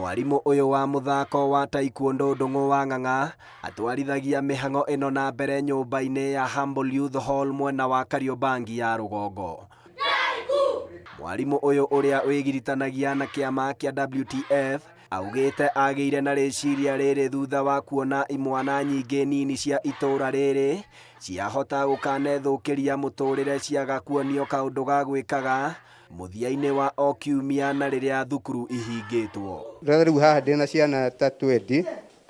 Mwarimũ ũyũ wa mũthako wa taekwondo Ndũng'ũ wa Ng'ang'a atwarithagia mĩhang'o ĩno na mbere nyũmba-inĩ ya Humble Youth Hall mwena wa Kariobangi ya rũgongo. Mwarimũ ũyũ ũrĩa wĩgiritanagia na kĩama kĩa WTF augĩte agĩire na rĩciria rĩrĩ thutha wa kuona imwana nyingĩ nini cia itũũra rĩrĩ ciahota gũkanethũkĩria mũtũrĩre ciaga kuonio kaũndũ ga gwĩkaga mũthia-inĩ wa o kiumia na rĩrĩa thukuru ihingĩtwo. Rĩu haha ndĩna ciana ta 20,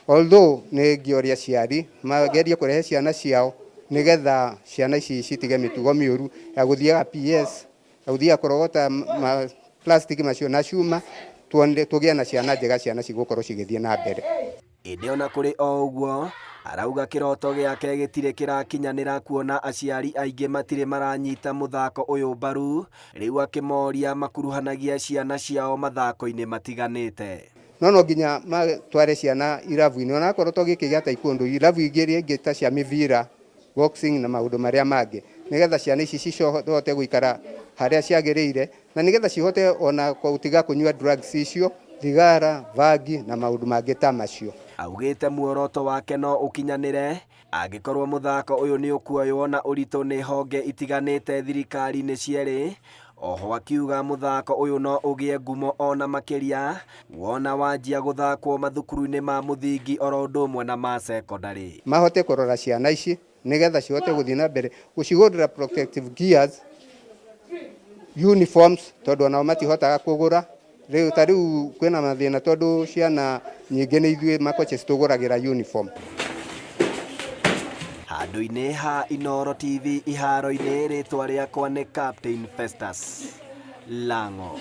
although nĩ ngĩoria aciari magerie kũrehe ciana ciao nĩgetha ciana ici citige mĩtugo mĩũru ya gũthiaga PS, ya gũthiaga kũrogota ma plastic macio na cuma, tũgĩe na ciana njega, ciana cigũkorwo cigĩthiĩ na mbere. Ĩndĩ ona kũrĩ o ũguo, arauga kĩroto gĩake gĩtirĩ kĩrakinyanĩra kuona aciari aingĩ matirĩ maranyita mũthako ũyũ mbaru, rĩu akĩmoria makuruhanagia ciana ciao mathako-inĩ matiganĩte. No nginya matware ciana irabu-inĩ, onakorwo to gĩkĩ gĩa taekwondo, irabu ingĩ iria ingĩ ta cia mĩbira, boxing na maũndũ marĩa mangĩ, nĩgetha ciana ici cihote gũikara harĩa ciagĩrĩire na nĩgetha cihote ona gũtiga kũnyua drugs icio, thigara, bangi na maũndũ mangĩ ta macio. Augĩte muoroto wake no ũkinyanĩre angĩkorwo mũthako ũyũ nĩ ũkuoywo na ũritũ nĩ honge itiganĩte thirikari-inĩ cierĩ. Oho akiuga mũthako ũyũ no ũgĩe ngumo ona makĩria wona wanjia gũthakwo mathukuru-inĩ ma mũthingi oro ũndũ ũmwe na ma cekondarĩ. Mahote kũrora ciana ici nĩgetha cihote gũthiĩ na mbere gũcigũrĩra protective gears, uniforms, tondũ onao matihotaga kũgũra. Rĩu ta rĩu kwĩna mathĩna tondũ ciana nyingĩ nĩ ithuĩ ma coaches tũgũragĩra uniform. Handũ-inĩ ha Inooro TV iharo-inĩ, rĩtwa rĩakwa nĩ Captain Festus Lango.